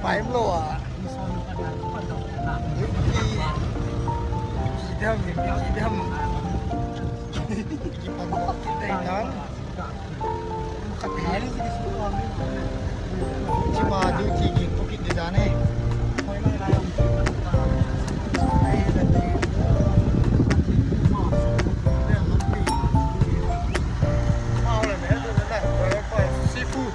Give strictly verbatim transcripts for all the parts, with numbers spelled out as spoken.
Pai lo a. Ki, ki dam, ki dam. Ki pan lo, ki dai dan. Ka pi. Ki ma du ki ki ko ki de dan e. Seafood.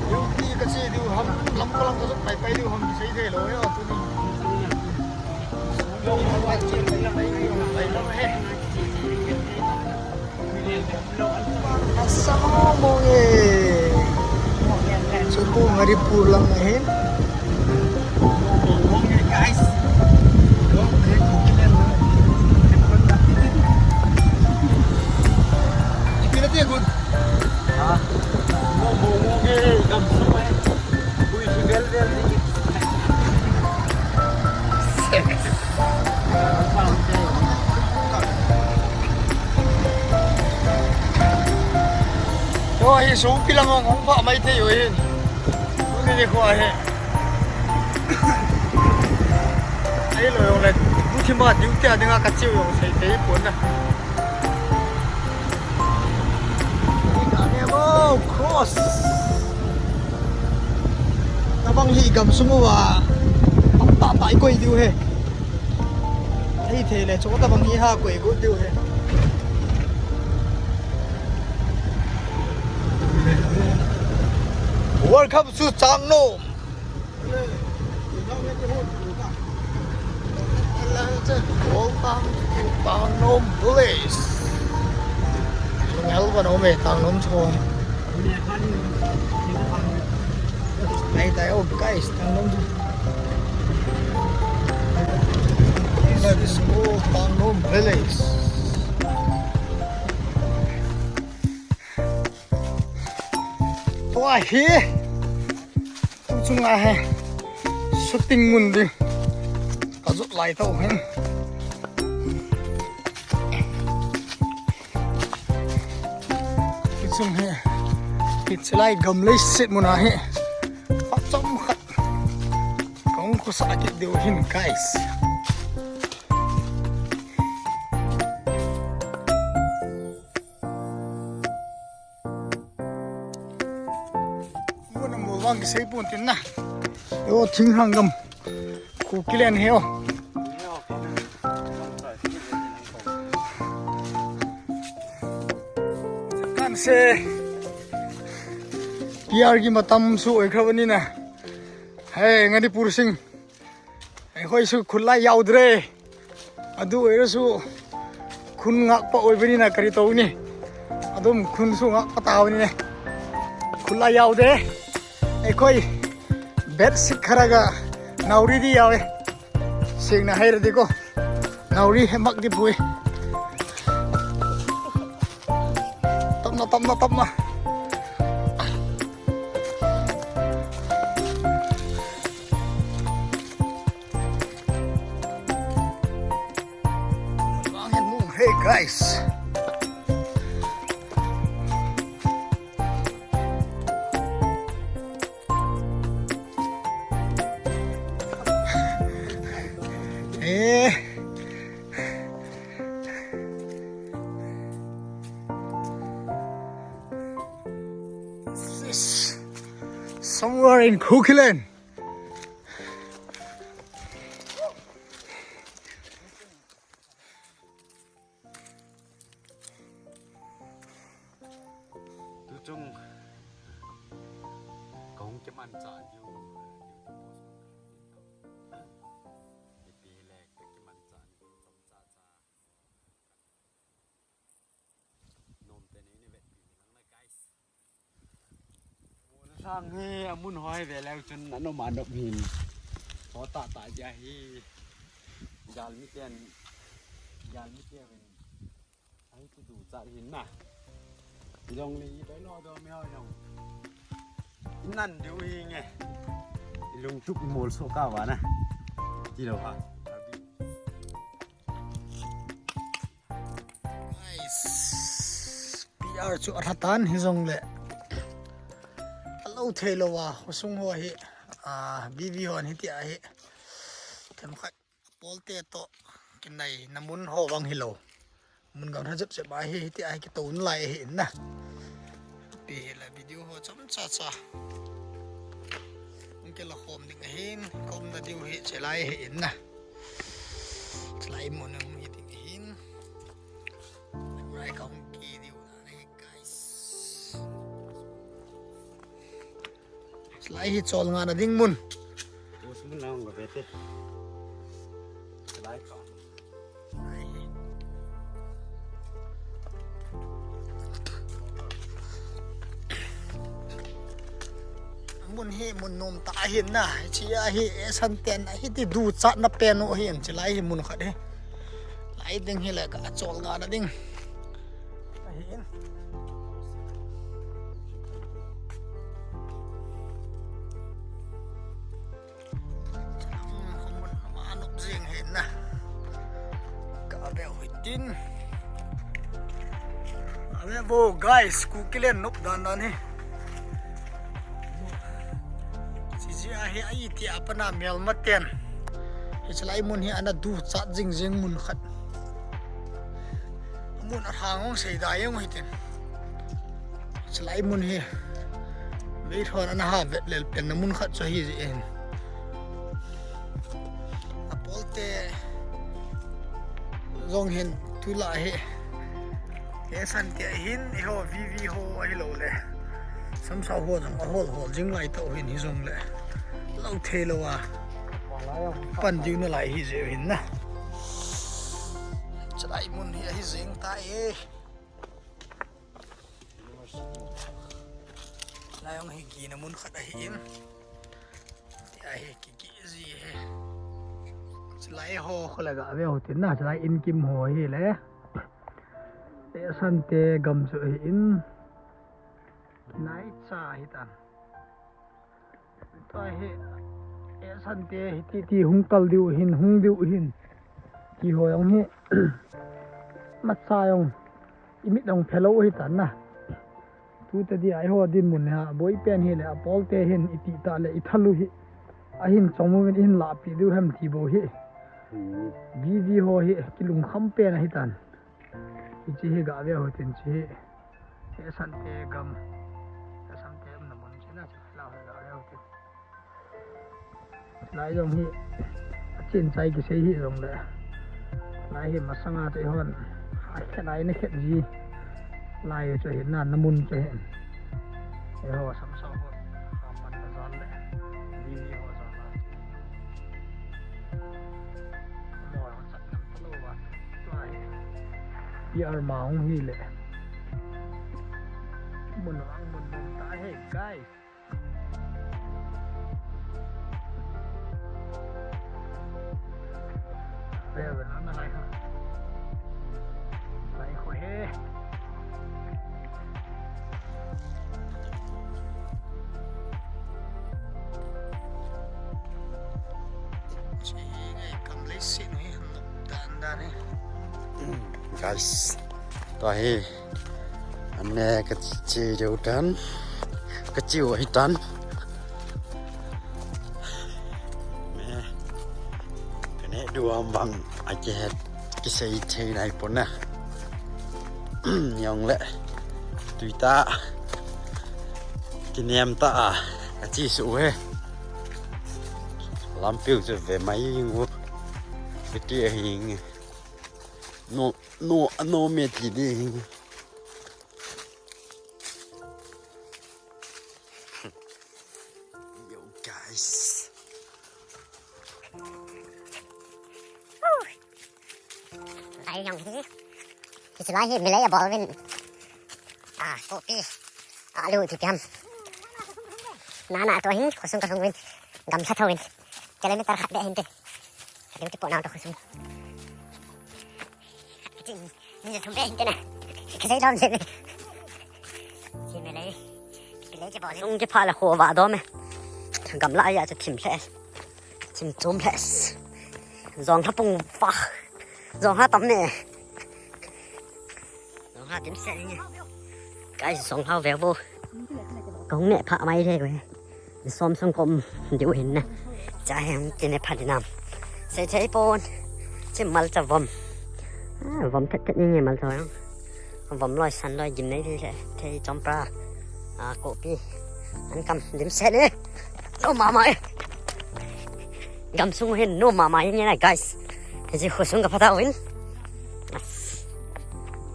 Duty ka che diu ham, lam ka lam ka jot pai pai diu ham, kisei thei lou e, tuni. Asam mo e. Chu khu Ngari pur lang ahin. Guys. Ipi na tia good. Ha? Mo, mo, mo, eh, gamsu, eh. Ui, si Bel, Bel, ni. Yo, hi, so, pilang ang, ang pa, mai te, yo, hin. Uni ni ko, eh. Ei lo, yo, le, buti ma, diu, tia, dinga, ka, chiu, yo, sei, te, po, na. Oh, cross. Tabang hi gam sung uva. Pang ta ta i koi diu he. Ei thei le, chu tabang hi ha koi gu diu he. World Cup chu chang no. Welcome to Tangnom Village. Lunghel vang um e, Tangnom chhon. Hey, tai, oh, guys, Tangnom. This is called Tangnom Village. Tua hi. Tu chunga hi shooting mun ding ka jot lai tau hin. Tu chung hi hiche lai gam leiset mun a hi pachom khat kong khosa kit diu hin, guys. Mun a mu vang kisei pon tin na. Yo, thinglhang gam. Kuki len hi o. Kan se. P R ki matam su oi kha bani na. Hey, Ngani Pur Singh. Eihoi su khun lai yaudre. Adu oira su khun ngak pa oi bani na kari to ni. Adum khun su ngak pa ta ni ne. Khun lai yaude. Eihoi bet sik khara ga nauri di yau e. Sing na hai ra di ko. Nauri he mak di pui. Tam na, tam na, tam na. Hey guys. Eh. This is somewhere in Kukiland. Tu chung kahung kimanchah diu. Ipi le kakimanchah ni chomcha cha. Nom teni ni vetpi lang na, guys. Sang hi amun hoi ve leu chun anom anom hin. Ho ta ta ja hi. Jal mi ten. Jal mi ten. Ai tu du cha hin na. Jong le i bai lo do me ho jong. Nan du hi nge. Lung tuk mol so ka wa na. Ti lo ha. Nice. P R chu a tha tan hi jong le. A lo thei lo wa, hosung ho hi, a, B V hon hi ti a hi. Themkhat, polte to, kinai, na mun ho vang hi lo. Mun gam tha jep jep a hi, hi ti a hi, ki to un lai hi in na. Pi hi la video ho chom cha cha. Hung kila khom ding ahin, khom na diu hi chelai hi in na. Chelai mun hung hi ding ahin. Lai ka hung ki diu na ni guys. Chelai hi chol nga na ding mun. Us mun na hung ka bete. Chelai ka. Mun hi mun nom ta hin na, chi a hi e san ten a hi ti du chat na pen u hin, chi lai hi mun khat hi. Lai ding hi le ka chol nga na ding. Ahin. Anop jing hin na. Ka ve u hitin. Ave vo guys, Kuki len nop dan dan hi. Sisi a hi ai ti a pana mel maten. Hi chalai mun hi ana du chat jing jing mun khat. Mun a hang ong sei da yong hitin. Chalai mun hi. Mei thon ana ha vet lel pen na mun khat chu hi ji en. A polte jong hin tu la hi. He san te hin i ho V V ho a hi lo le. Sam sa ho jong a hol hol jing lai to hin hi jong le. Lo thei lo a. Pan diu na lai hi je hin na. Chalai mun hi a hi jing ta e. Lai ong hi ki na mun khat a hi in. Ti a hi ki ki ji he. Chalai ho kho la ga ve ho tin na, chalai in kim ho hi le. E san te gam chu hi in. Nai cha hi tan. Tua hi, e san te hi ti ti hung kal diu hin, hung diu hin. Ti ho jong hi, macha jong, i mit jong phe lo hi tan na. Tu te di a i ho din mun ha, boi pen hi le, a polte hin i ti ta le, i thalu hi. A hin chong mu vin i hin la pi diu hem ti bo hi. Hmm. B V ho hi, ki lung kham pen a hi tan. Hichi hi ga ve ho tin chi hi. He san te gam. He san te um na mun chi na chi la ho ga ve ho tin. Lai jong hi. A chin chai ki sei hi jong le. Lai hi masanga te hon. A khe lai na khe ji. Lai chu hi na na mun chu hi. He ho sam so ho. Ha pan na zan le. Di ho zan la. Mo ho chat nam ta lo wa. Lai. P R ma hung hi le. Mun vang mun nom ta he, guys. Ve ve na lai ha. Lai ho he. Chi ngai kam lei si nui han dan dan he. Guys, tua hi. Ane ka chi deu tan. Ka chiu hi tan. Me. Ka ne du am bang a ki het ki sei thei nai pon na. Jong le. Tui ta. Ki nem ta a. Ka chi su he. Lampiu chu ve mai ngu. Ki ti a hi nge. No, no, no me ti di. Yo, guys. Lai jong hi. Kichulai hi milai a bol vin. Ah, kopi. Alu ti piam. Nana tua hin khosung kalhung uvin. Gamla tho uvin. Kilometer khat beh hinte. Kilometer po nau to khosung. Tin, ni thum beh hinte na. Kisei dom je. Ki me lei. Ki lei ki bo. Sung kipha la kho va dom e. Gamla a chu thim lheh. Thim chom lheh. Jong ha pung va. Jong ha tam ne. Jong ha tim se ni. Guys, jong ha ve vo. Kong ne pha mai le ko. Som sung kom diu hin na. Cha hem ti ne pha dinam. Sei thei pon. Chim malcha vom. Ah, vom thet thet ni malcha. Vom loi san loi gim nei thei thei. Thei chompra. Ah, kopi. An kam dim se ni. Lo mama e. Gamsung hin no mama in na, guys. Hiche khosung ka pha ta uvin.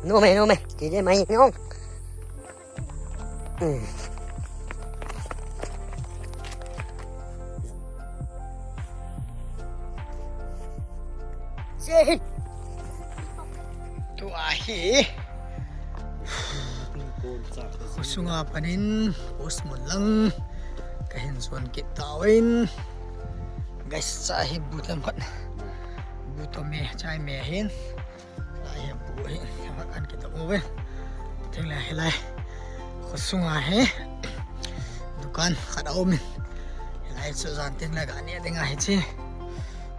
No me, no me. Ti de mai no. Hmm. Sin. Tua hi. Khosunga panin, post mun lang. Kahin son kit tauvin. Guys, cha hi bu tam khat. Bu to me, chai me hin. Lai hi bu hi, khat an kit tau ve. Theng le hi lai. Khosunga hi. Dukan khat a um in. Hi lai chu jan theng le ga ne ding ahi chi.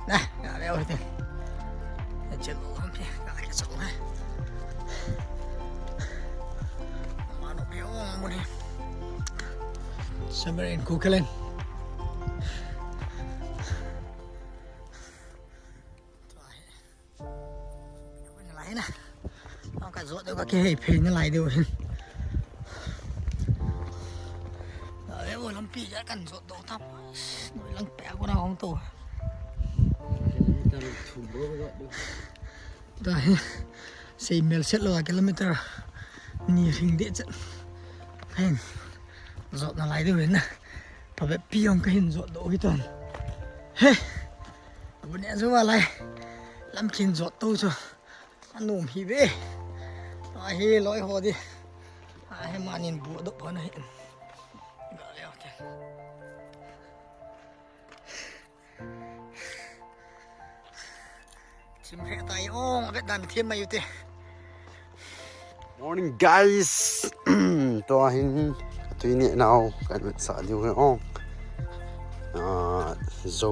Na, ga ve u hi te. Chil lo ham phi, ga ke chok na. Manu me o muni. Summer in Kukiland. Lai na. Ang ka jot deu ka kihei phei nalai deu hin. Lai o lampi ja kan jot deu tam. Noi lang pe ko na hong to. Kilometer thum bro jot deu. Tua hi, sei mel set lou a kilometer ni hing deh chet. Kahin jot nalai deu hin na. Phabep pi jong kahin jot dou hi tan. He. Abu ne jo a lai. Lam kin jot tou chu. Anom hi ve. Ahi loi ho di. Ahi manin bu dop ho na hi. Ga le ho te. Thim lheh tai o, avet dan thim mai u te. Morning, guys. Tua hin tui neh nau kan vetsah diu hi o. Ah, jo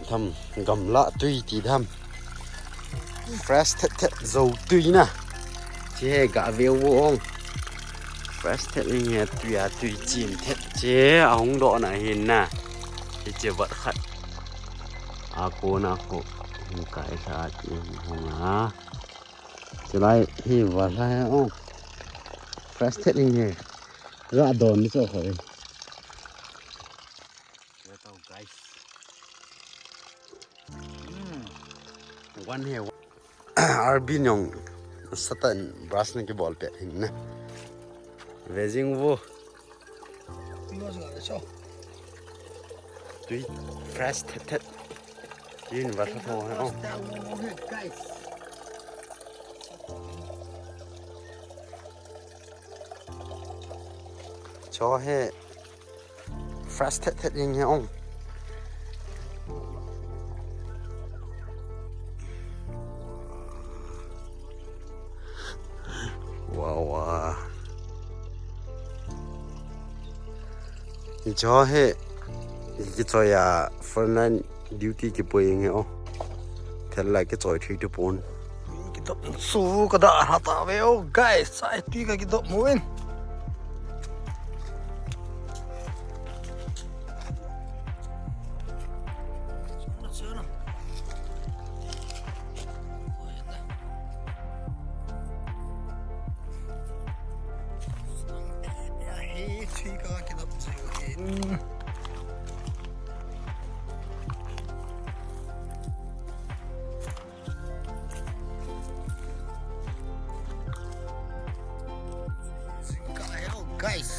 tham gamla tui ti tham. Fresh thet thet jo tui na. Che ga ve u o. Fresh thet ni he tui a tui chim thet che ahung doh na hin na. Hiche vat khat. A kona kho hung kai lha ti hung a. Chulai hi vat lha he o. Fresh thet ni he. Ga don ni cho kho. Guys. Hmm. One here. Arbin jong satan brush na kibol pet hin na. Ve jing vo. Tui fresh thet thet. Yin va tho tho he o. Cho he. Fresh thet thet jing he ong. Wow, wow. Hiche hi, kichoi a frontline duty kipui nge o. Thel lai kichoi thei tu pon. Kidop su ka da ha ta ve o, guys, sai tui ka kidop mo in. Hi tui ka kidop jiu hin. Jingkah ahi o, guys.